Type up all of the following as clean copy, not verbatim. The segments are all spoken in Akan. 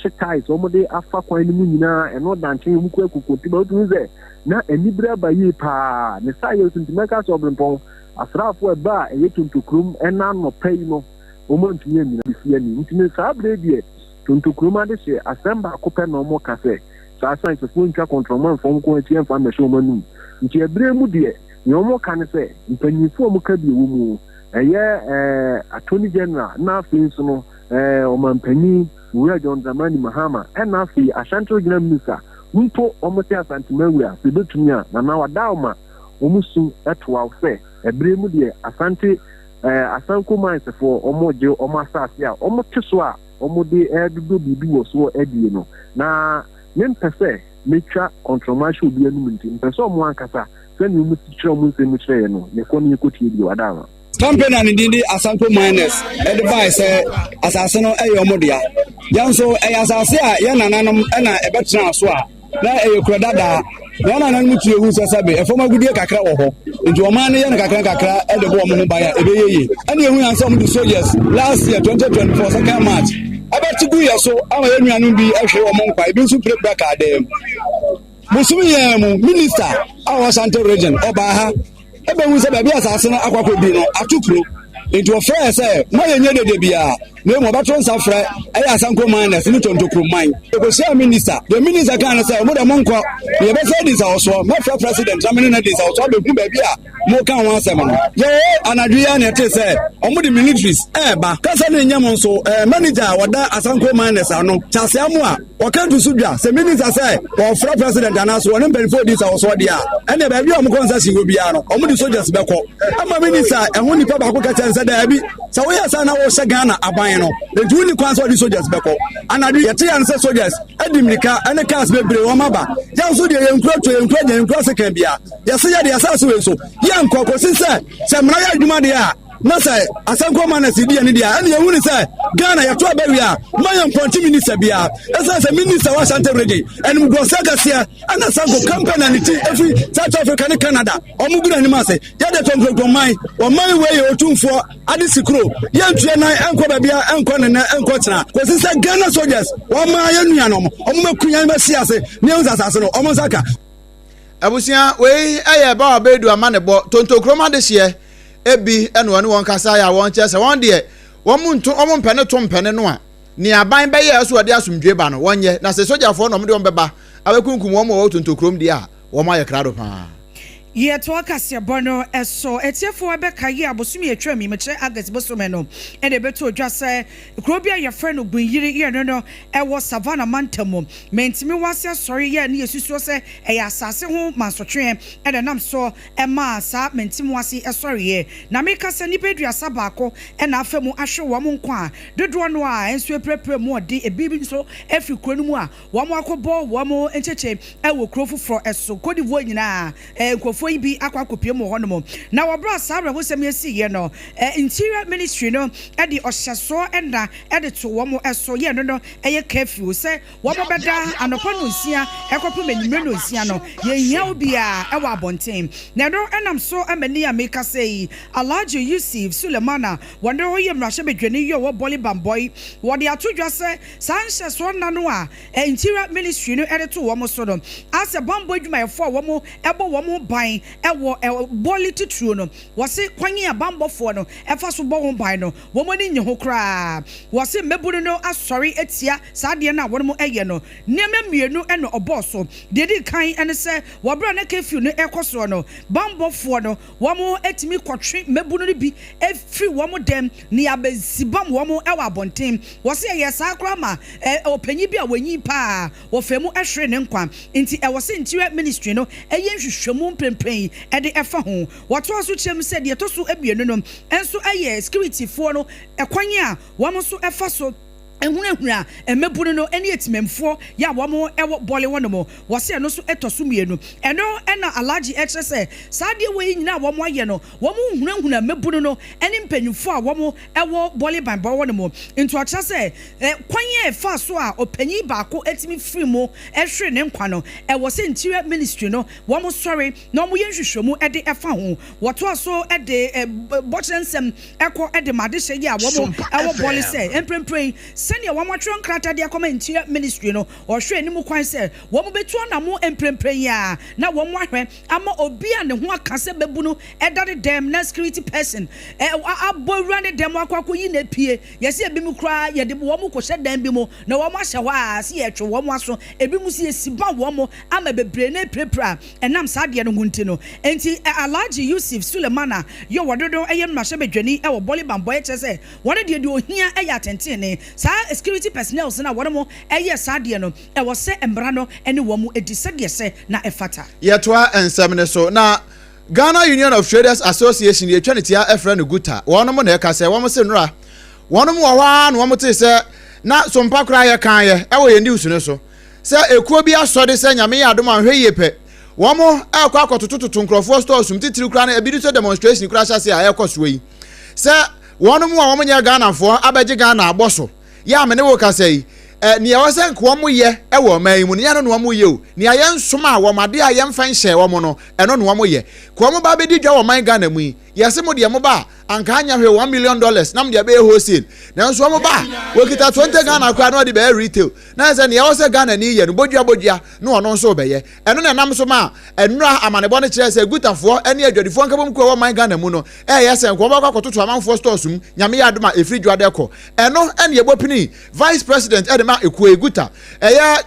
Wɔahye tiles a wɔde afa kwan no mu nyinaa, ɛno da nkyɛn, wɔkura kokonte ba. Wotumi hu sɛ na anibere aba yie paa. Ne saa yɛ nso nti mɛka sɛ ɔberempɔn asraafo a ɛba a ɛyɛ Tontokurom ɛna anɔpa yi no, wɔantumi annyina besi ani. Nti no saa bere deɛ Tontokurom adehye asɛm baako pɛ na wɔka sɛ saa sciencefoɔ ntwa kɔntrɔmɔ mfa wɔn kɔn akyi mfa mmɛhyɛ wɔn anum. Nti ɛberɛ mu deɛ nea wɔka ne sɛ mpanyinfoɔ a wɔka bi wɔ mu ɛyɛ Attorney General na afei nso no ɔmanpanyin Owura John Dramani Mahama ɛna afei Ashanti Regional Minister mpo wɔn te Asante Mawura sɛ ebetumi a Nana Wadaoma wɔn su ɛtoa sɛ ɛberɛ mu deɛ Asante Asanko Minesfoɔ wɔn gye wɔn asase a wɔn te so a wɔn de ɛdodo biribi wɔ soɔ adie no, na mempɛ sɛ metwa kɔntrɔma ahyɛ obi anum, nti mpɛ sɛ ɔmo ankasa sɛnea ɔmo si kyerɛ ɔmo nsɛm mu kyerɛ yɛ no, yɛkɔ ne yɛkɔtie bi Wadaama. Company a ne din de Asanko Miners ɛde bae sɛ asase no ɛyɛ ɔmo dea. Yɛn nso ɛyɛ asase a yɛn nananom ɛna ɛbɛtena so a na ɛyɛ kura dadaa. Na yɛn nananom tue hu sɛ sɛbe ɛfam agudie kakra wɔ hɔ nti ɔman no yɛ no kakra kakra ɛde bɔ ɔmo ho ban a ɛbɛyɛ yie. Ɛna ehu yɛn sɛ ɔmo de soldiers last year 2024 second March ɛbɛte gu yɛ so ama yɛn nuanom bi ɛhwere wɔn nkwa, ebi nso pirapira kaa dɛm. Bosom yɛn mu minister a ɔwɔ Ashanti Region ɔbaa ha ɛbɛhu sɛ baabi asase no akɔ akɔdu no ato kuro, nti wɔfrɛ sɛ ma yɛnyɛ dede biara na emu ɔbɛto nsa frɛ ɛyɛ Asanko Miners ne Tontokuro man. Ɛkɔhyia minister deɛ, minister kan no sɛ ɔmo dɛ monkɔ na yɛbɛsɛ di nsawɔsoɔ, mɛfrɛ president na mene no di nsawɔsoɔ abɛhu baabi a moka ho asɛm no. Yɛwɔ anadwo yi a na ɛte sɛ ɔmo de militaries ɛɛba kasa ne nyɛ mo nso manager a wɔda Asanko Miners ano kyase amo a wɔka tu so dwa sɛ minister sɛ wɔfrɛ president anaso wɔne mpanimfoɔ di nsawɔsoɔ deɛ a, ɛnna baabi a ɔmo kɔ nsa si wɔ biara no, ɔmo de soldiers bɛkɔ ama minister. Ɛho nipa baako ka kyɛn sɛ daabi, sɛ woyɛ sɛ na wɔhyɛ Ghana aban no nti wonni kwan sɛ ɔde soldiers bɛkɔ. Anadwo yɛte yɛn sɛ soldiers adi mmirika ɛne cars bebree wɔn aba. Yɛn nso deɛ, yɛnkura tuo, yɛnkura gya, yɛnkura sekan bia. Yɛsɛ yɛde asase wei so yɛnkɔ kɔsi sɛ mmara yɛ adwuma deɛ a, na sɛ Asanko Miners di yɛn deɛ, ɛne yɛhu ne sɛ Ghana yɛto aba wie a, ma yɛn mpɔnte minister biara, ɛsiane sɛ minister wɔ Ashanti Region animguasɛ kɛseɛ ɛna Asanko company a ne ti ɛfiri South Africa ne Canada ɔmo gu n'anim ase. Yɛde tɔnkurokuron man, ɔman wei yɛ otumfoɔ ade si kuro, yɛntua nan ɛnkɔ baabi a ɛnkɔ nenɛ ɛnkɔ kyena kòsi sɛ Ghana soldiers wɔn maa yɛn nuanom ɔmo bɛku yɛn bɛsi ase ne yɛn nsa asase no ɔmo nsa ka. Abusua, wei yɛ Bawa Bedu ama ne bɔ Tontokurom adehyeɛ ebi ɛna ɔne wɔn kasa yɛ a wɔn kyerɛ sɛ wɔn deɛ wɔn nto wɔn mpɛne to mpɛne no a nea aban bɛyɛ ɛso wɔde asomdwe ba no wɔnyɛ, na sɛ sogyafoɔ na wɔn de wɔn bɛba abɛkunkum wɔn wɔ Tontokurom deɛ a, wɔn ayɛ krado paa. Yɛtoa kaseɛbɔ no ɛso. Atiefoɔ, bɛka yi abosom yɛ twam yi, mekyerɛ August bosome no, ɛna ɛbɛto odwa sɛ kuro bi a yɛfrɛ no Gbinyiri yɛ no ɛwɔ Savannah mantam mu mɛntimi wase asɔre yɛ ne yɛsusuo sɛ ɛyɛ asase ho mansotweɛ ɛna nam so ɛmaa saa mɛntimi wase ɛsɔreɛ. Na meka sɛ nnipa 31 ɛna afa mu ahwe wɔn nkwa a dodoɔ no a nso apirapira mu ɔde ebi nso afiri kuro no mu a wɔn akɔbɔ wɔn nkyɛkyɛ ɛwɔ kuro foforɔ ɛso. Cote d'Ivoire nyinaa nkurɔfoɔ yi bi akɔ akɔpie mu wɔ hɔnom. Na wɔbrɛ saa awerɛhosɛm yi asiiɛ no, Interior Ministry no ɛde ɔhyɛsoɔ ɛna ɛde to wɔn ɛso yɛ no ɛyɛ curfew sɛ wɔn bɛda anɔpa no 6 ɛkɔpem anwummerɛ no 6 no, yɛnhia wo biara ɛwɔ abɔnten. Na ɛno ɛnam so ama ni a meka sɛ yi Alhaji Yusuf Sulemana, wɔne ɔyɛ mmarahyɛbadwani yi a ɔwɔ Bole Bamboi, wɔde ato dwa sɛ saa nhyɛsoɔ nna no a Interior Ministry no ɛde to wɔn so no asɛ bambɔ adwumayɛfoɔ a wɔn ɛbɔ wɔn ho ban ɛwɔ Bole titiro no, wɔse kwan a bambɔfoɔ no ɛfa so bɔ ho ban no, wɔn ani nye ho koraa. Wɔse mmabunu no asɔre atia saa adeɛ no a wɔn ɛyɛ no. Nneɛma mmienu ɛna ɔbɔɔ so. Deɛ di kan ɛne sɛ wɔbrɛ ne curfew no ɛkɔ soɔ no, bambɔfoɔ no wɔn atumi kɔtwe mmabunu no bi efiri wɔn dɛm ne abɛsibam wɔn ɛwɔ abɔnten. Wɔse ɛyɛ saa koraa ma ɔpanyin bi a wɔnyi paa wɔfɛ mu ɛhwere ne nkwa, nti ɛwɔ sɛ Interior Ministry no ɛyɛ nhwehwɛmu mprempren ɛde ɛfa ho. Wɔtoa so kyerɛ mu sɛ deɛ ɛtɔ so abienu no nso ɛyɛ securityfoɔ no ɛkwan a wɔn nso ɛfa so ehunahuna mmabunu no ne etimamfoɔ yɛ a wɔn ɛwɔ Bole hɔ nom. Wɔsi ɛno nso ɛtɔ so mmienu. Ɛno ɛna Alhaji ɛkyerɛ sɛ saa adeɛ wɔ yi nyinaa a wɔn ayɛ no, wɔn hunahuna mmabunu no ne mpanyinfoɔ a wɔn ɛwɔ Bole banbɔ hɔ nom. Nti ɔkyerɛ sɛ kwan yɛ ɛfa so a ɔpanyin baako etimi firi mu ɛhwere ne nkwa no, ɛwɔ sɛ Interior Ministry no wɔn sɔre na wɔn yɛ nhwehwɛmu ɛde ɛfa ho. Wɔtoa so ɛde bɔkyerɛ nsɛm ɛkɔ ɛde ma adehyɛ yi a wɔn ɛwɔ Bole sɛ mprempren. sɛdeɛ wɔatwerɛ nkrataa de akɔma Interior Ministry no, wɔhwɛ anim kwan sɛ wɔbɛtu anamo mprempren yi ara na wɔahwɛ ama obi a ne ho aka sɛ bɛbu no da ne dɛm na security person abɔ awura ne dɛm akɔ akɔyi no apue. Yɛse ebinom koraa yɛde wɔn kɔhyɛ dan bi mu na wɔn ahyɛ hɔ a se yɛtwe wɔn aso, ebinom nso yɛsi ba wɔn ama bebree no apirapira ɛnam saa adeɛ no ho nti no. Enti Alhaji Yusuf Sulemana yɛ ɔdodo yɛ mmarahyɛbadwani wɔ Bɔle Bambɔeɛ kyerɛ sɛ wɔn deɛ deɛ ohia yɛ atɛntenenee. Saa security personnels no a wɔn yɛ saa adeɛ no ɛwɔ sɛ mmara no ne wɔn di sɛdeɛ ɛsɛ na ɛfata. Yɛtoa nsɛm no so na Ghana Union of Traders Association yɛtwa ne tia frɛ no GUTA wɔnom na ɛka sɛ wɔn se nnora wɔnom wɔ hɔ ara na wɔn tee sɛ na sompa koraa yɛkaeɛ ɛwɔ yɛn news no so sɛ ekuo bi asɔre sɛ Nyame yɛ adom a nhwɛ yie pɛ wɔn ɛrekɔ akɔtotototo nkurɔfoɔ stores mu titiriw koraa no ebi nso demonstration koraa hyɛ ase a ɛrekɔ soɔ yi sɛ wɔnom a wɔn nyɛ Ghanafoɔ abɛgye Ghana abɔ so Yɛ a me ne wo rekasa yi, ɛ, nea ɛwɔ sɛ nka wɔyɛ wɔ ɔman yi mu no, nyɛ ɛno na wɔyɛ o. Nea yɛnsomaa wɔn, adeɛ a yɛmfa nhyɛɛ wɔn no, ɛno na wɔyɛ. Ka wɔn ba bɛdi dwa wɔ ɔman Ghana mu yi, yɛse mo deɛ moba a, anka anyɛ hwee $1 million na mode abɛyɛ wholesale. Nanso wɔn ba a, wɔkita 20 Ghana koraa na wɔde bɛyɛ retail. Na ayɛ sɛ nea ɛwɔ sɛ Ghanani yɛ no, bodua bodua na ɔno nso rebɛyɛ. Ɛno na ɛnam so maa nnora amanebɔ no kyerɛɛ sɛ Gutafoɔ ne adwadifoɔ nkabom kuo a ɛwɔ ɔman Ghana mu no reyɛ sɛ nka wɔbɛkɔ akɔtoto amanfoɔ stores mu, Nyame yɛ adom a, ɛfiri Dwoada kɔ. Ɛno ɛne ɛbɔ pini Vice President ɛde ma ekuo yi Guta ɛyɛ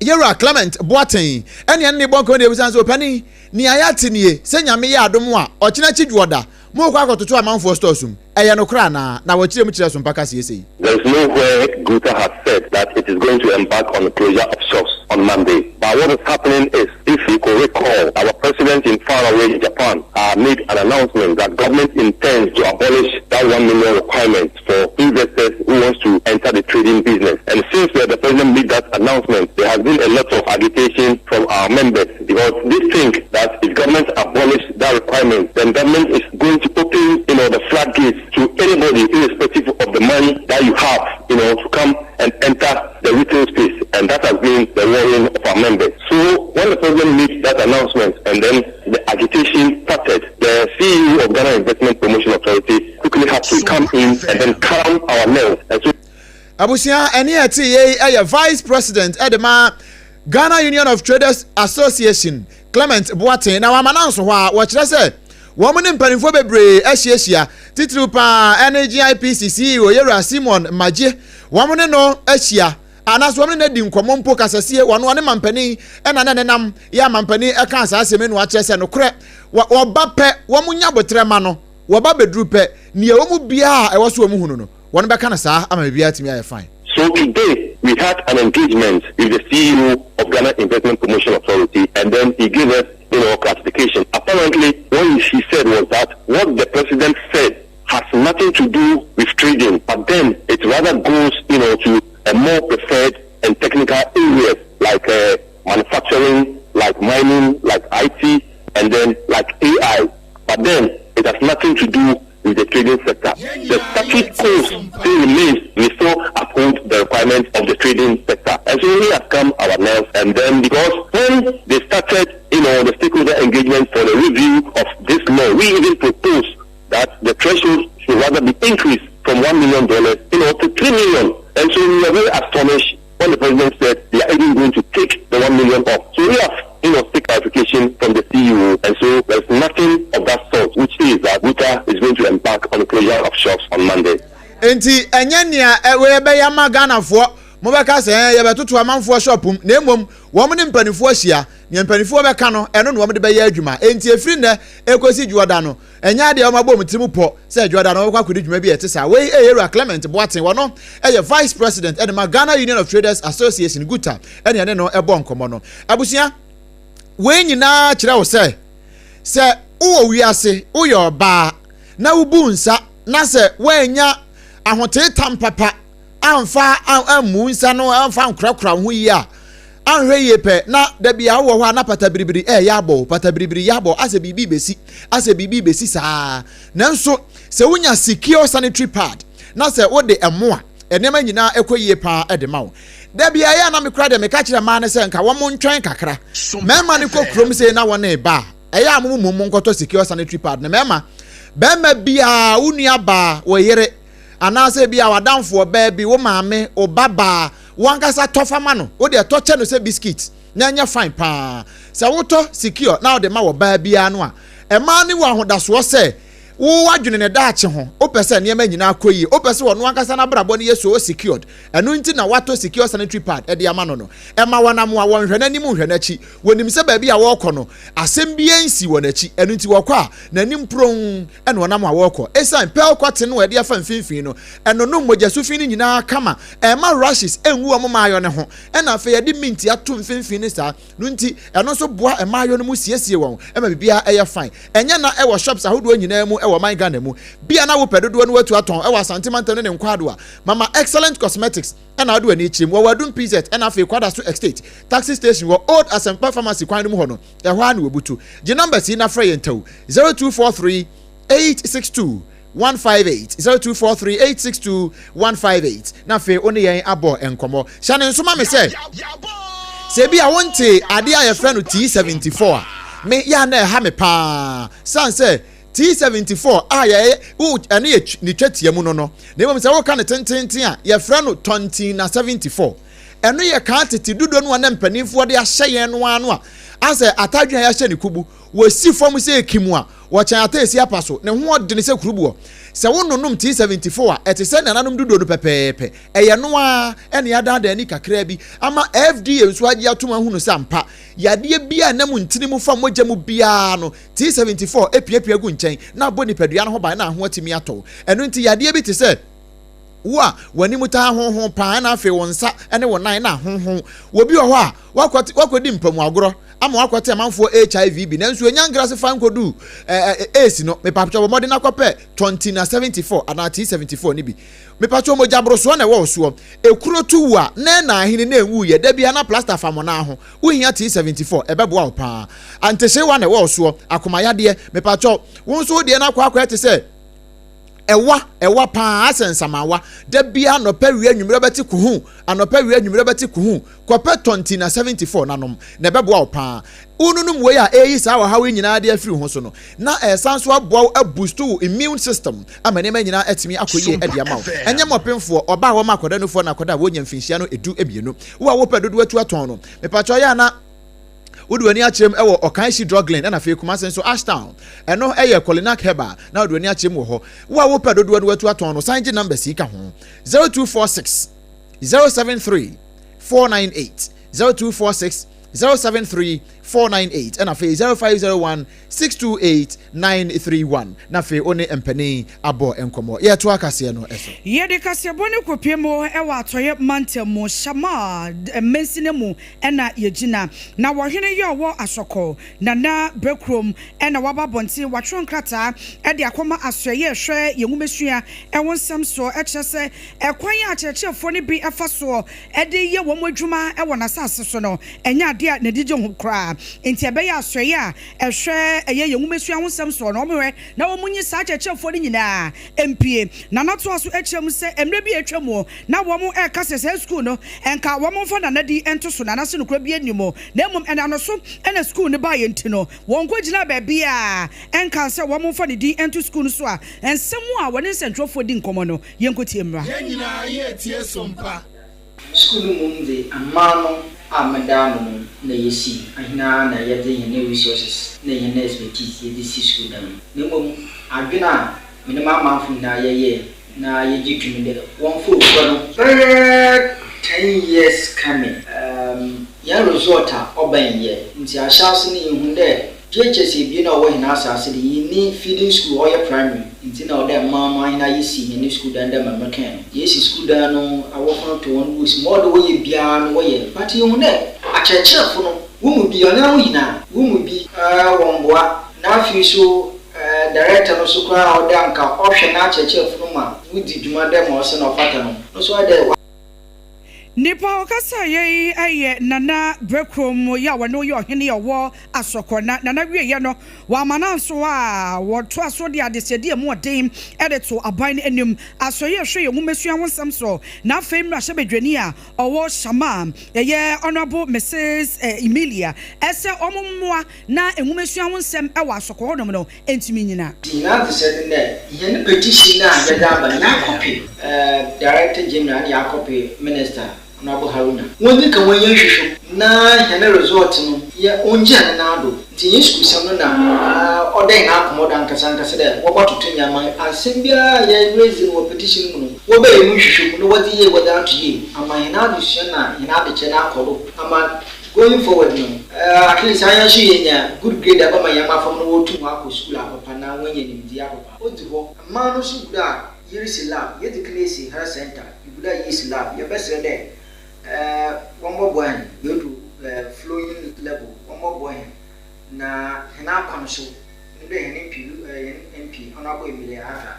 Yewura Clement Boateng ɛne ɛne ne bɔ nkɔmɔ de ebisan sɛ ɔpanin nea yɛate nie sɛ Nyame yɛ adom a ɔkyena akyi dwoɔda mokɔ akɔtoto amanfoɔ stores mu ɛyɛ nokorɛ anaa na wɔkyerɛ mu kyerɛ Sompa kaseɛ sei. There is nowhere Guta has said that it is going to embark on closure of shops on Monday. But what is happening is, if you could recall, our president in faraway Japan uh, made an announcement that government intends to abolish that 1 million requirement for investors who wants to enter the trading business. And since uh, the president made that announcement, there has been a lot of agitation from our members because they think that if government abolish that requirement, then government is going to open, you know, the floodgates to anybody, irrespective of the money that you have, you know, to come and enter the retail space. And that has been the worrying of our members. So when the president made that announcement and then the agitation started, the CEO of Ghana Investment Promotion Authority quickly had to come in and then calm our nerves. And so Abusua, ɛne ɛte yei ɛyɛ Vice President ɛde ma Ghana Union of Traders Association, Clement Boateng, na wama no anso hɔ a wɔkyerɛ sɛ wɔn ne mpanimfoɔ bebree ahyiahyia, titiriw paa ɛne GIPC CEO Yewura Simon Magye, wɔn ne no ahyia anaasɛ wɔn ne no adi nkɔmmɔ mpo kasasie, wɔn ɔne mampanin ɛna ne nenam yɛ amampanin ɛka saa asɛm yi na wakyerɛ sɛ nokorɛ wɔba pɛ wɔn nya botrɛ ma no, wɔba bɛduru pɛ nea wɔn mu biara a ɛwɔ so wɔn hunu no wɔn bɛka no saa ama biribiara atumi ayɛ fine. So today we had an engagement with the CEO of Ghana Investment Promotion Authority, and then he gave us, clarification. Apparently, what he said was that what the president said has nothing to do with trading, but then it rather goes, to a more preferred and technical areas like manufacturing, like mining, like IT, and then like AI. But then it has nothing to do with the trading sector. The statute quo still remains. We still uphold the requirements of the trading sector. And so we have come our nerves. And then because when they started, the stakeholder engagement for the review of this law, we even proposed that the threshold should rather be increased from $1 million, to 3 million. And so we are very astonished when the president said they are even going to take the 1 million off. So we have seek clarification from the CEO, and so there's nothing of that sort, which is that GUTA is going to embark on the closure of shops on Monday. Nti ɛnyɛ nea ɛwɔ bɛyɛ ama Ghanafoɔ mobɛka sɛ ɛn yɛbɛtoto amanfoɔ shop mu, na mmom wɔn ne mpanimfoɔ ahyia, nea mpanimfoɔ bɛka no ɛno na wɔn de bɛyɛ adwuma. Nti efiri nnɛ ekosi dwoɔda no, ɛnyɛ adeɛ wɔn abɔ wɔn tirim pɔ sɛ dwoɔda no wɔbɛkɔ akɔdi dwuma bi a ɛte saa. Wei ɛyɛ Ewura Clement Boateng, wɔno ɛyɛ Vice President ɛde ma Ghana Union of Traders Association, GUTA, ɛne ɛne no ɛbɔ nkɔmɔ no. Abusua, wei nyinaa kyerɛ wo sɛ sɛ wowɔ wiase, woyɛ ɔbaa na wobu nsa na sɛ woanya ahoteetam papa amfa ammu nsa no amfa nkorakora wo ho yie a, anhwɛ yie pɛ na dabi a wowɔ hɔ a na pata biribiri ɛyɛ abɔ, pata biribiri yɛ abɔ, asɛ biribi bɛsi, asɛ biribi bɛsi saa. Nanso sɛ wonya secure sanitary pad na sɛ wode ɛmo a, nneɛma nyinaa ɛkɔ yie paa ɛde ma wo. Dabi a ɛyɛ a na mekora deɛ meka kyerɛ mmaa no sɛ nka wɔn ntwɛn kakra, mmarima no kɔ kurom sei na wɔn ba a, ɛyɛ a mo mu mo nkɔtɔ secure sanitary pad na mmarima, bɛrima biara, wo nua baa, wo yere. Anaasɛ ebia w'adamfo ɔbaa bi, wo maame, wo babaa, wo ankasa tɔ fa ma no. Wo deɛ tɔ kyɛ no sɛ biskit na ɛnyɛ fine paa. Sɛ wotɔ Secure na wode ma ɔbaa biara no a, ɛma no wɔ ahodasoɔ sɛ wo woadwene ne daakye ho, wopɛ sɛ nneɛma nyinaa kɔ yie, wopɛ sɛ ɔno ankasa n'abrabɔ no yɛ so secured, ɛno nti na woatɔ Secure sanitary pad de ama no no. Ɛma wɔnam a wɔnhwɛ n'anim nhwɛ n'akyi, wɔnim sɛ baabi a wɔrekɔ no, asɛm biara nsi wɔn akyi, ɛno nti wɔkɔ a, n'anim pronn na wɔnam a wɔrekɔ. Esiane pearl cotton no a ɛde afa mfimfini no, ɛnonom mogyasu fi no nyinaa kama, ɛmma rashes ngu wɔn mmaayɔ no ho, ɛna afei yɛde mint ato mfimfini no saa. No nti, ɛno nso boa mmaayewa no mu siesie wɔn ma biribiara yɛ fine. Ɛnyɛ na ɛwɔ shops ahodoɔ nyinaa mu wɔ ɔman Ghana mu. Bia na wopɛ dodoɔ no watu atɔn wɔ Asante mantam ne ne nkwaado a, Mama Excellent Cosmetics na wode w'ani kyerɛ mu. Wɔwɔ Adum PZ ɛna afei Kwadaso Estate Taxi Station wɔ Old Asempa Pharmacy kwan no mu hɔ no, ɛhɔ ara na wɔbutu. Gye numbers yi na frɛ yɛn tɛw, 0243 862 158 0243 862 158 na afei wo ne yɛn abɔ nkɔmmɔ. Hyɛ ne nso ma me sɛ sɛ bi a wonte adeɛ a yɛfrɛ no T74 a, me yɛ a na ɛha me paa sane sɛ T74 a yɛyɛ wo ɛno yɛ ne twatia mu no no na mmom sɛ woka no tententen a yɛfrɛ no tɔntin na 74 ɛno yɛ kaa tete dodo no a na mpanimfoɔ de ahyɛ yɛn no ano a asɛ atadwe a yɛahyɛ ne kubu wɔsi fam sɛ ekim a Wɔkyɛn ataasi apa so, ne ho ɔdene sɛ kuruboɔ. Sɛ wononom T74 a, ɛte sɛ nananom dodoɔ no pɛpɛɛpɛ. Ɛyɛ no ara na yɛadaadaa ani kakraa bi ama FDA nso agye atom ahunu sɛ ampa, yadeɛ biara a ɛnam ntini mu fa mogya mu biara no, T74 piapia gu nkyɛn na abɔ nipadua no ho ban na ho atumi atɔ wo. Ɛno nti yadeɛ bi te sɛ wo a w'anim taa honhon paa na afei wo nsa ne wo nan na ahonhon. Obi wɔ hɔ a, wakɔdi mpamu agorɔ ama wakɔte amanfoɔ HIV bi nanso enya nkrase fa nkodu AIDS no. Mepatwɔ bɔ mmɔden na kɔpɛ Tontina 74 anaa T74 no bi. Mepatwɔ mogya borosoɔ na ɛwɔ wo soɔ. Ekuro tu wo a na ɛna ahene na enwu yɛ da biara na plaster fa mo nan ho. Wohia T74 ɛbɛboa wo paa. Antehyewa na ɛwɔ wo soɔ, akomayadeɛ. Mepatwɔ wo nso wo deɛ no akɔ akɔyɛ te sɛ ɛwa ɛwa paa asɛ nsamawa. Da biara anɔpa wia anwummerɛ bɛte kuhu anɔpa wia anwummerɛ bɛte kuhu. Kɔpɛ Tontina 74 na nom, na ɛbɛboa wo paa. Wononom wei a ɛreyi saa ɔhaw yi nyinaa de afiri wo ho so no, na ɛresan nso aboa wo abustu wo immune system ama nneɛma nyinaa atumi akɔ yie de ama wo. Ɛnyɛ mmɔpemfoɔ, ɔbaa a wɔma akwadaa nufoɔ na akwadaa a wɔnya mfinhyia no du mmienu. Wo a wopɛ dodoɔ atu atɔn no, mepakyɛw yɛ a na wode w'ani akyerɛ mu wɔ Ɔkanhyi Drug Lane ɛna afei Kumasi nso Ashtown. Ɛno yɛ Kolinak Herbal na wode w'ani akyerɛ mu wɔ hɔ. Wo a wopɛ dodoɔ no atu atɔn no, san gye numbers yi ka ho, 0246 073 498 0246 073 498 ɛna afei 0501 628 931 na afei wo ne mpanin abɔ nkɔmmɔ. Yɛtoa kaseɛ no so. Yɛde kaseɛbɔ no kɔpue mu wɔ Atɔeɛ mantam mu, Shammah mansini mu na yɛgyina. Na ɔhene yi a ɔwɔ Asɔkɔ, Nana Brɛkurom na waba abɔnten, watwerɛ nkrataa de akɔma asoɛeɛ ɛhwɛ yɛn nwomasua ho nsɛm soɔ, kyerɛ sɛ ɛkwan a akyerɛkyerɛfoɔ no bi fa soɔ de yɛ wɔn adwuma wɔ n'asase so no, ɛnyɛ adeɛ a n'ani gye ho koraa. Enti ɛbɛyɛ asoɛeɛ a ɛhwɛ ɛyɛ yɛn nwomasua ho nsɛm soɔ no, wɔhwɛ na wɔnyi saa akyerɛkyerɛfoɔ no nyinaa mpue. Nana toa so kyerɛ mu sɛ mmerɛ bi a atwa mu na wɔreka sɛ saa sukuu no nka wɔmfa Nana din nto so, Nana se nokorɛ biara nni mu, na mmom ɛnam no so na sukuu no baeɛ nti no, wɔnkɔgyinaa baabiara nkaa sɛ wɔmfa ne din nto sukuu no so a nsɛm a wɔne nsɛntwerɛfoɔ di nkɔmmɔ no, yɛnkɔtie mmra. Yɛn nyinaa yɛretie som pa. Skuul no mbom dze, aman no a meda ano no nna yesi, ahɛn ara na yɛdze hɛn resources na hɛn expertise yɛdze si skuul dan no. Na mbom adwen a me ne m'amamfo nyina yɛyɛe na yɛgye to mu dɛ wɔmfa okua no Bɛyɛ 10 years coming, hɛn result a ɔba nnyɛ ntsi ahyɛase no yehun dɛ JHS ebien a ɔwɔ hɛn asaase do yennyi feeding school a ɔyɛ primary ntsi nna ɔwɔ dɛ mmaa no ahɛn yesi hɛn skuul dan dɛ ma merekɛn no. Yesi skuul dan no, awofo no to hɔn books, ma ɔwɔ dɛ wɔyɛ biara no wɔyɛ but yehun dɛ akyerɛkyerɛfo no hɔn mu bi ɔnnyɛ hɔn nyina, hɔn mu bi wɔmmboa na afei so director no so koraa a ɔwɔ dɛ anka ɔhwɛ n'akyerɛkyerɛfo no ma wodzi dwuma dɛ ma ɔsɛ na ɔfata no, no so ayɛ dɛ. Nipa a ɔkasaeɛ yi yɛ Nana Brɛkurom yi a ɔno yɛ ɔhene a ɔwɔ Asɔkɔ. Na Nana wieeɛ no, wamma no anso a wɔtoa so de adesrɛdeɛ a ɛmu ɔden de too aban no anim. Asɔeɛ a ɛhwɛ yɛn nwomasua ho nsɛm soɔ, na afei mmarahyɛbadwani a ɔwɔ Shama, ɛyɛ Honourable Mrs Emilia, sɛ wɔmmoa na nwomasua ho nsɛm wɔ Asɔkɔ hɔnom no ntumi nnyina. Ntsi hɛn adzesɛdze nye dɛ hɛn petition no a yɛdze aba no yɛakɔpe Director General na yɛakɔpe Minister Honourable Haruna. Wondzi kan wɔnyɛ nhwehwɛmu na hɛn result no yɛ ongye hɛn nan do. Ntsi hɛn sukuusɛm no na ɔda hɛn akoma do ankasa ankasa dɛ wɔbɔtoto ndzɛmba, asɛm biara a yɛ raise no wɔ petition no mu no wɔbɛyɛ mu nhwehwɛmu na wɔdze yie wɔdze ato yie ama hɛn adzesua na hɛn adzekyerɛ no akɔ do ama Going forward no, at least hɛn so yenya good grade a ɔbɛma hɛn mbofra no woetum wɔakɔ skuul apapa na woenya nyimdzee apapa. Odzi hɔ, mbaa no so gu do a yerisi lab, yedzi kan esi health centre, yegu do a yerisi lab, yɛbɛserɛ dɛ wɔmbɔboa hɛn, yeedu flowing level, wɔmbɔboa hɛn na hɛn akwan so, nye dɛ hɛn MP, hɛn MP, Honourable Emilia Arthur.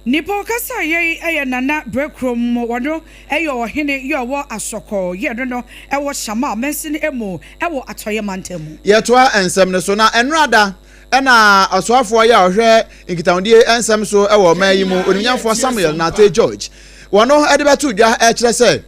Nipa ɔkasa yei yɛ Nana Brɛkurom, ɔno yɛ ɔhene yɛ ɔwɔ Asɔkɔ yɛ no no wɔ Shamal mansini mu wɔ Atɔeɛ mantam mu. Yɛtoa nsɛm no so na ɛnora da na ɔsoafoɔ yi a ɔhwɛ nkitahodie nsɛm so wɔ ɔman yi mu, Onimnyamfoɔ Samuel Nartey George, wɔno de bɛto dwa kyerɛ sɛ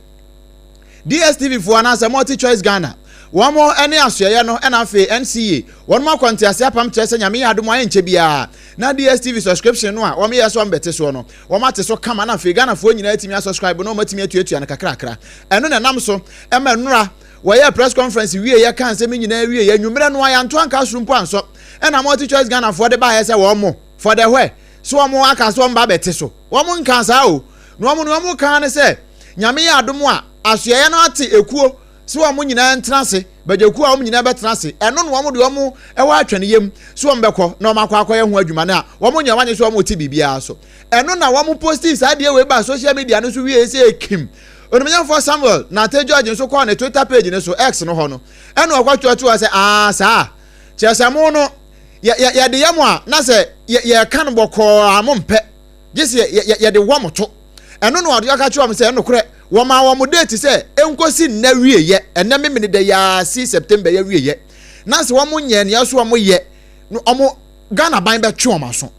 DSTV foɔ anaasɛ Multi Choice Ghana wɔn ne asoɛeɛ no na afei NCA wɔn akɔ ntease apam kyerɛ sɛ Nyame yɛ adom a ɛnkyɛ biara na DSTV subscription no a wɔn yɛ sɛ wɔn bɛte soɔ no wɔn ate so kama na afei Ghanafoɔ nyinaa atumi asubscribe na wɔn atumi atuatua no kakrakra. Ɛno na ɛnam so ɛma nnora wɔyɛɛ press conference wie yɛ ka nsɛm nyinaa wie yɛ anwummerɛ no a yɛanto anka soro mpo ansɔ ɛna Multi Choice Ghanafoɔ de baeɛ sɛ wɔn mo for the where so wɔn aka so wɔn ba bɛte so. Wɔn nkaa saa o. Na wɔn nea wɔn kaa ne sɛ Nyame yɛ adom a asoɛeɛ no ate ekuo sɛ wɔn nyinaa ntena ase, badwakuo a wɔn nyinaa bɛtena ase. Ɛno na wɔn de wɔn wɔ atwɛn yam sɛ wɔn bɛkɔ na wɔn akɔ akɔyɛ ho adwuma no a wɔn nyɛ wɔn adwene sɛ wɔn te biribiara so. Ɛno na wɔn postii saa adeɛ wei baa social media no so wiee sɛ ekim. Onimnyamfoɔ Samuel Nartey George nso kɔɔ ne Twitter page no so, X no hɔ no, ɛna ɔkɔtwerɛtwerɛ sɛ aa saa, kyerɛ sɛ mo no yɛ yɛ yɛde yɛ mo a na sɛ yɛ yɛka no bɔkɔɔ a mo mpɛ gye sɛ yɛ yɛ yɛde wɔ mo to. Ɛno na ɔde ɔka kyerɛ wɔn sɛ ɛnokorɛ wɔmaa wɔn date sɛ ɛnkɔsi nnɛ wieɛ, ɛnnɛ memene da yi ara si September yi awieɛ, na sɛ wɔn nyɛɛ nea ɛso wɔn yɛ no wɔn Ghana ban bɛtwe wɔn aso.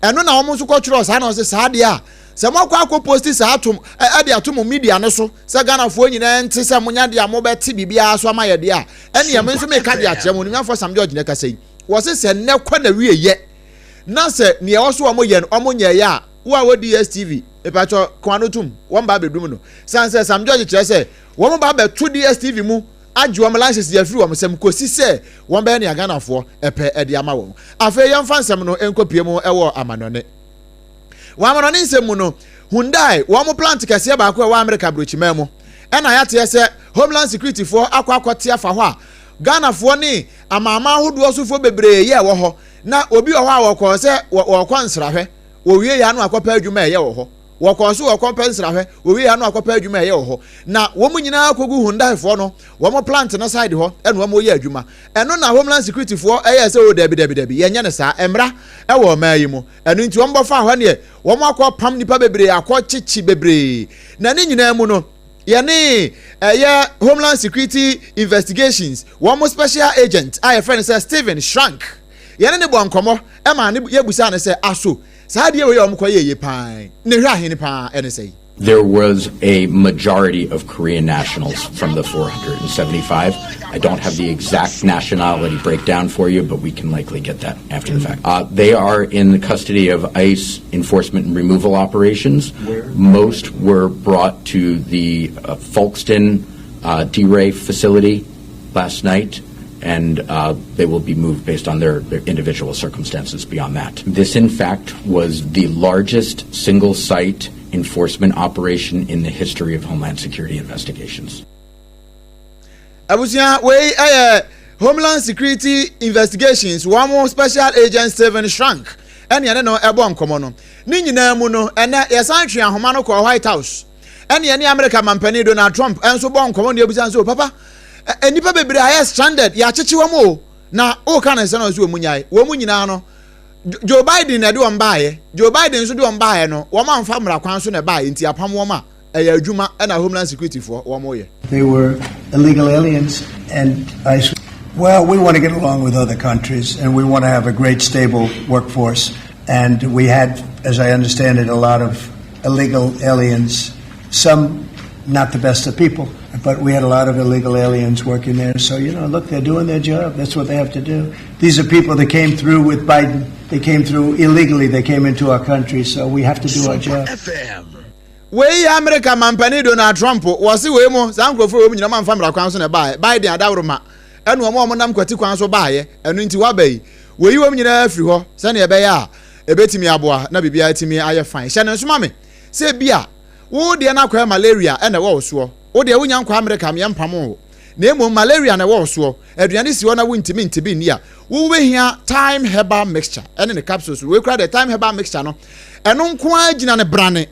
Ɛno na wɔn nso kɔtwerɛ saa na wɔsɛ saa deɛ a sɛ moakɔ akɔ posti saa atom ɛde ato mo media no so sɛ Ghanafoɔ nyinaa nte sɛ monya deɛ a mobɛte biribiara so ama yɛ deɛ a ɛneɛ me nso meka de akyerɛ mo. Onimnyamfoɔ Sam George na ɛkasa yi. Wɔse sɛ nnɛ kɔ na wieɛ na sɛ nea ɛwɔ so wɔn yɛ no wɔn nyɛeɛ a wo a wɔ DSTV mepakyɛ ko ano tum wɔn ba abɛdum no san sɛ Sam George kyerɛ sɛ wɔn ba abɛto DSTV mu agye wɔn license de afiri wɔn nsam kɔsi sɛ wɔn bɛyɛ nea Ghanafoɔ ɛpɛ ɛde ama wɔn. Afei yɛmfa nsɛm no nkɔpie mu ɛwɔ amanɔne. Wɔ amanɔne nsɛm mu no, Hyundai wɔn plant kɛseɛ baako ɛwɔ Amerika aburokyiman mu ɛna yɛateɛ sɛ Homeland Security foɔ akɔ akɔte afa hɔ a Ghanafoɔ ne amanaman ahodoɔ sofoɔ bebree yɛ wɔ hɔ na obi wɔ hɔ a wɔkɔɔ sɛ wɔkɔ nsrahwɛ wɔwie yɛ ano akɔpɛ adwuma ɛyɛ wɔ hɔ wɔkɔɔ so wɔkɔpɛ nsrahwɛ wɔwie yɛ ano akɔpɛ adwuma ɛyɛ wɔ hɔ na wɔn nyinaa kɔgu Hyundai foɔ no wɔn plant no side hɔ ɛna wɔn yɛ adwuma ɛno na Homeland Security foɔ ɛyɛ sɛ o dabi dabi dabi yɛnyɛ no saa mmra ɛwɔ ɔman yi mu ɛno nti wɔn bɔfa hɔ neɛ wɔn akɔ pam nipa bebree akɔ kyekye bebree na ne nyinaa mu no yɛne ɛyɛ Homeland Security Investigations wɔn special agent a yɛfrɛ no sɛ Steven Schrank yɛne ne bɔ nkɔmmɔ ɛma ne yɛbusa no sɛ aso saa adeɛ wei a wɔn kɔ yɛ yie paa ne hwɛ ahene paa ɛne sɛ yi. There was a majority of Korean nationals from the 475. I don't have the exact nationality breakdown for you, but we can likely get that after the fact. Uh, they are in the custody of ICE enforcement and removal operations. Where? Most were brought to the uh, Folkston uh, D-Ray facility last night and uh, they will be moved based on their, their individual circumstances beyond that. This, in fact, was the largest single site enforcement operation in the history of Homeland Security investigations. Abusua wei ɛyɛ Homeland Security Investigations wɔn mo Special Agent Stephen Schrank ɛne ɛne no ɛbɔ nkɔmɔ no. Ne nyinaa mu no ɛnɛ yɛsan twe ahoma no kɔɔ White House ɛne ɛne America mampanin Donald Trump ɛnso bɔ nkɔmɔ ne ebusa nso papa nnipa bebree ayɛ stranded yɛakyekye wɔn o na ɔka ne nsɛm na ɔsɛ wɔn mu nyae wɔn mu nyinaa no Joe Biden na ɛde wɔn baeɛ. Joe Biden nso de wɔn baeɛ no, wɔn amfa mmara kwan so na ɛbaeɛ nti apam wɔn a. Ɛyɛ adwuma na Homeland Security foɔ wɔn yɛ. They were illegal aliens and ICE. Well, we want to get along with other countries and we want to have a great stable workforce. And we had, as I understand it, a lot of illegal aliens, some not the best of people, but we had a lot of illegal aliens working there. So, you know, look, they're doing their job. That's what they have to do. These are people that came through with Biden. They came through illegally. They came into our country. So we have to do our job. Wei yɛ Amerika manpanin Donald Trump. Wɔse wei mo, saa nkurɔfoɔ wei mu nyinaa wɔamfa mmara kwan so na ɛbaeɛ. Biden adaworoma ɛne wɔn a wɔnam kwati kwan so baeɛ. Ɛno nti wɔaba yi, wɔyi wɔn nyinaa afiri hɔ sɛdeɛ ɛbɛyɛ a ɛbɛtumi aboa na biribiara atumi ayɛ fine. Hyɛ no nso ma me sɛ ebia wo deɛ no akɔyɛ malaria na ɛwɔ wo soɔ. Wo deɛ wonya nkɔ Amerika meɛ mpamo wo. Na mmom malaria na ɛwɔ wo soɔ, aduane si hɔ na wontumi nte bi nni a, wobɛhia Thyme Herbal Mixture ɛne ne capsules. Wei koraa deɛ Thyme Herbal Mixture no, ɛno nko ara gyina ne brane.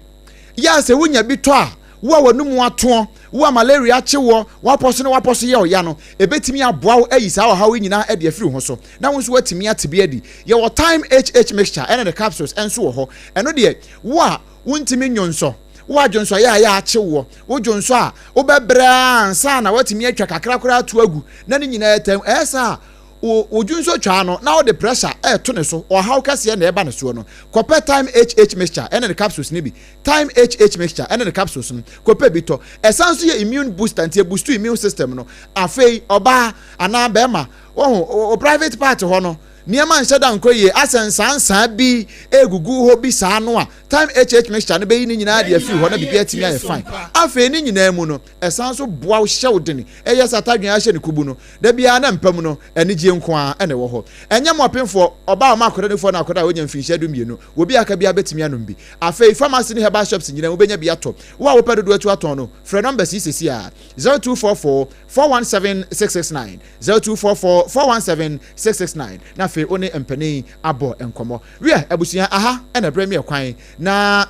Yɛ a sɛ wonya bi tɔ a, wo a w'anomu atoɔ, wo a malaria akye woɔ, w'apɔ so ne w'apɔ so yɛ wo ya no, ɛbɛtumi aboa wo ayi saa ɔhaw yi nyinaa adi afiri wo ho so, na wo nso woatumi ate bi adi. Yɛwɔ Thyme HH Mixture ɛne ne capsules nso wɔ hɔ. Ɛno deɛ, wo a wontumi nnwonsɔ, wo a dwonsɔ yɛ a yɛ akye woɔ, wo dwonsɔ a, wobɛbrɛ ara ansa na woatumi atwa kakra koraa ato agu, na ne nyinaa atam. Ɛyɛ saa a, wo wo dwonsɔ twaa no na wode pressure ɛreto ne so, ɔhaw kɛseɛ na ɛreba ne soɔ no, kɔpɛ Thyme HH mixture ɛne ne capsules no bi. Thyme HH mixture ɛne ne capsules no, kɔpɛ bi tɔ. Ɛsan nso yɛ immune booster, nti ɛboostu immune system no. Afei, ɔbaa anaa bɛrima, woahu, wo private part hɔ no, nneɛma nhyɛ da nkɔ yie, asɛ nsaansaa bi ɛregugu hɔ bi saa no a, Thyme HH mixture no bɛyi ne nyinaa de afiri hɔ na biribiara atumi ayɛ fine. Afei ne nyinaa mu no, ɛsan nso boa wo hyɛ wo den. Ɛyɛ sɛ atadwen ahyɛ ne kubu no, da biara na mpa mu no, anigyeɛ nko ara na ɛwɔ hɔ. Ɛnyɛ mo apemfoɔ, ɔbaa a ɔma akwadaa nufoɔ ne akwadaa a wanya mfinhyia dumienu, obi a aka biara bɛtumi anom bi. Afei pharmacy ne herbal shops nyinaa wobɛnya bi atɔ. Wo a wopɛ dodoɔ atu atɔn no, frɛ numbers yi seesei ara, 0244 417 669, 0244 417 669, na afei wo ne mpanin abɔ nkɔmmɔ. Wiɛ, abusua, aha na ɛberɛ meɛ kwan na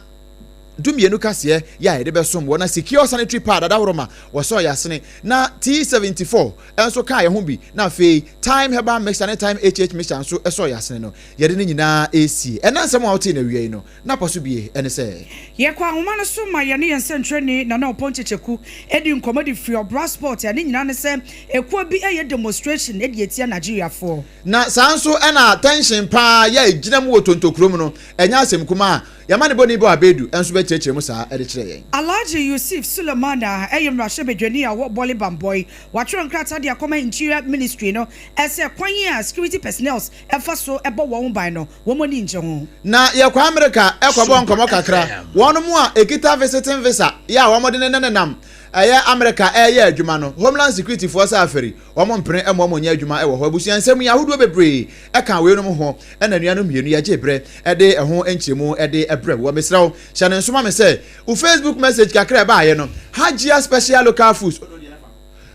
dumienu kaseɛ yɛ a yɛde bɛsom wɔ na Secure Sanitary Pad adaworoma wɔsɔɔ yɛ asene na T74 nso kaa yɛn ho bi na afei Thyme Herbal Mixture ne Thyme HH Mixture nso sɔɔ yɛ asene no yɛde ne nyinaa resie. Ɛnnɛ nsɛm a wotee no awia yi no n'apɔ so bie ne sɛ. Yɛkɔ ahoma no so ma yɛne yɛn sɛnkyerɛnni Nana Ɔpɔn Kyekyeku di nkɔmmɔ de firi Ɔbra Sport a ne nyinaa ne sɛ ekuo bi reyɛ demonstration de atia Nigeriafoɔ. Na saa nso na tension paa yɛ a egyina mu wɔ Tonto kurom no, ɛnyɛ asɛm kumaa. Yɛn amanebɔni Bɔ Abedu nso bɛkyerɛkyerɛ mu saa de kyerɛ yɛn. Alhaji Yusif Suleiman a ɛyɛ mmarahyɛbadwani a ɔwɔ Bole Bamboi, watwerɛ nkrataa de akɔma Interior Ministry no sɛ kwan a security personnels fa so bɔ wɔn ho ban no, wɔn ani nnye ho. Na yɛkɔ Amerika kɔbɔ nkɔmmɔ kakra. Wɔn a ɛkita visiting visa yɛ a wɔde ne nenam ɛyɛ Amerika ɛreyɛ adwuma no, Homeland Security foɔ sɛ aferi, wɔn mpene mma wɔn nyɛ adwuma wɔ hɔ. Abusua nsɛm yi ahodoɔ bebree ɛka weinom ho ɛna anuanom mmienu yɛgye berɛ ɛde ɛho nkyerɛmu de brɛ woɔ. Mesrɛ wo hyɛ no nso ma me sɛ wo Facebook message kakra a ɛbaeɛ no, Hajia Special Local Foods,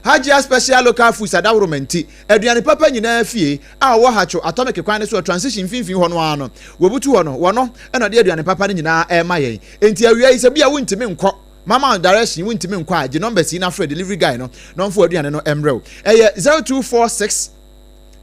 Hajia Special Local Foods adaworoma nti, aduane papa nyinaa fie a ɔwɔ Hatcho Atomic kwan no so wɔ Transition mfimfini hɔ no ara no, wɔbutu hɔ no, wɔno na ɔde aduane papa no nyinaa rema yɛn. Enti awia yi sɛ bia wontumi nkɔ Mama wo direction wontumi nkɔ a, gye numbers yi na frɛ delivery guy no na ɔmfa w'aduane no mmrɛ wo. Ɛyɛ 0246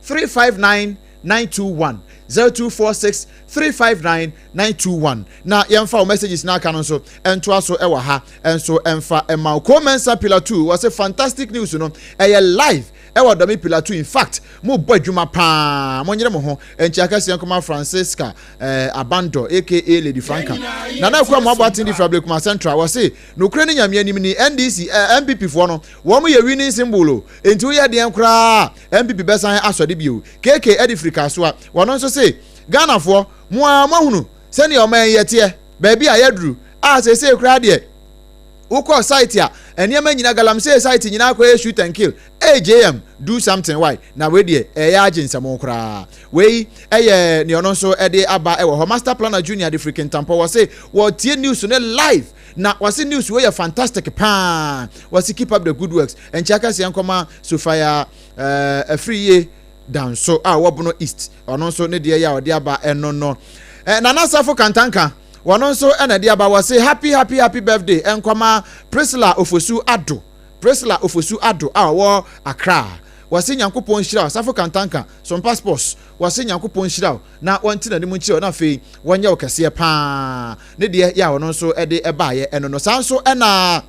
359 921, 0246 359 921. Na yɛmfa wo messages no aka no nso ntoa so wɔ ha nso mfa mma wo. Ko Mensah Pillar 2 wɔse fantastic news no ɛyɛ live ɛwɔ Dɔme Pillar 2 in fact mo bɔ adwuma paa mo nyere mo ho. Nkyia kɛseɛ nkɔma Francisca eh, Abandɔ aka Lady Franca. Nana Akua Moabo Aten di Frabere Kuma Central wɔse nokorɛ ne Nyame anim ni NDC eh, NPP foɔ no wɔn yɛ winning symbol o enti woyɛ deɛn koraa NPP bɛsan asɔre bio. KK ɛde firi Kasoa wɔno nso se Ghanafoɔ mo ara moahunu sɛdeɛ ɔman yi ɛteɛ baabi a yɛaduru a seesei koraa deɛ wokɔ site a nneɛma nyina galamsey site nyinaa akɔyɛ shoot and kill. Ei JM do something why na wei deɛ ɛyɛ agye nsɛm koraa. Wei ɛyɛ nea ɔno nso ɛde aba ɛwɔ hɔ. Master Planner Junior de firi Kintampɔ wɔse wɔtie news no live na wɔse news wei yɛ fantastic paa. Wɔse keep up the good works. Nkyia kɛseɛ nkɔma Sophia eh, Afriyie Danso a ɔwɔ Bono East. Ɔno nso ne deɛ yɛ a ɔde aba ɛno no. Eh, Nana Safo Kantanka wɔno nso ɛna ɛde aba wɔse happy happy happy birthday ɛnkɔma Priscilla Ofosu Addo. Priscilla Ofosu Addo a ɔwɔ Accra. Wɔse Nyankopɔn nhyira wo. Safo Kantanka, Sompa Sports, wɔse Nyankopɔn nhyira wo na wɔnte n'anim nkyerɛ wo na afei wɔnyɛ wo kɛseɛ paa. Ne deɛ yɛ a ɔno nso de baeɛ ɛno no. Saa nso ɛna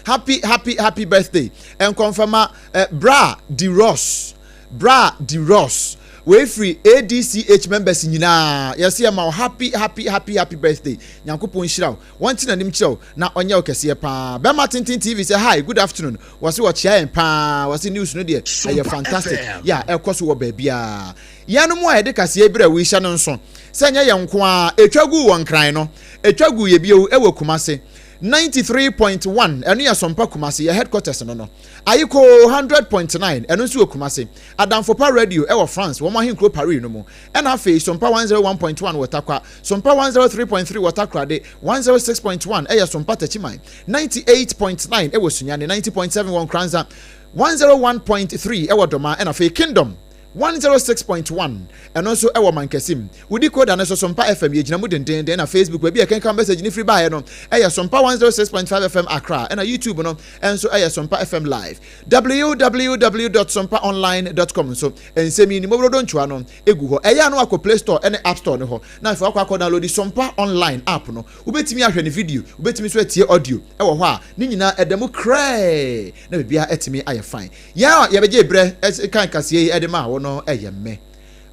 Happy happy happy birthday nkɔmfama eh, Bra Di Ross Bra Di Ross wei firi ADCH members nyinaa yɛse yɛma wo happy happy happy happy birthday. Nyankopɔn nhyira wo, wɔnte n'anim kyerɛ wo na ɔnyɛ wo kɛseɛ paa. Bɛma Tenten TV sɛ hi good afternoon wɔse wɔkyea yɛn paa wɔse news no deɛ ɛyɛ fantastic yɛ a ɛkɔ so wɔ baabiara. Yɛnom a yɛde kaseɛ yi brɛ wo yi hyɛ no nso sɛ nyɛ yɛn nko ara ɛtwa guu wɔ Nkran no ɛtwa guu yɛ bio wɔ Kumase 93.1 ɛno yɛ Sompa Kumasi yɛ headquarters no no. Ayikoo 100.9 ɛno nso wɔ Kumasi. Adamfopa Radio ɛwɔ France wɔn ahenkuro Paris no mu. Ɛna afei Sompa 101.1 wɔ Tarkwa, Sompa 103.3 wɔ Takoradi, 106.1 ɛyɛ Sompa Techiman, 98.9 ɛwɔ Sunyani, 90.7 wɔ Nkoranza, 101.3 ɛwɔ Domaa ɛna afei Kingdom 106.1 ɛno nso ɛwɔ Mankasim. Wo decoder no so Sompa FM yɛgyina mu dendeenden ɛna Facebook baabi a yɛkenkan message no firi baeɛ no ɛyɛ Sompa 106.5 FM Accra ɛna YouTube no nso ɛyɛ Sompa FM Live. Www dot sompaonline dot com nso nsɛm yi ne mmɔborɔdɔ ntwa no egu hɔ. Ɛyɛ a na wakɔ Play Store ɛne App Store no hɔ na afei wakɔ akɔ download Sompa Online app no. Wobɛtumi ahwɛ ne video, wobɛtumi nso atie audio ɛwɔ hɔ a ne nyinaa ɛda mu krɛɛ na biribiara atumi ayɛ fine. Yɛn a yɛbɛgye berɛ kan kaseɛ yi de maa wo no yɛ me,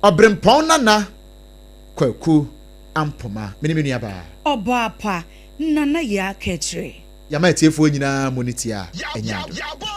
Ɔberempɔn Nana Kwaku Ampoma, me ne me nuabaa. Ɔbaa pa, Nana Yaa Kɛkyerɛ. Yɛama atiefoɔ nyinaa mo ne tie a, ɛnyɛ adom.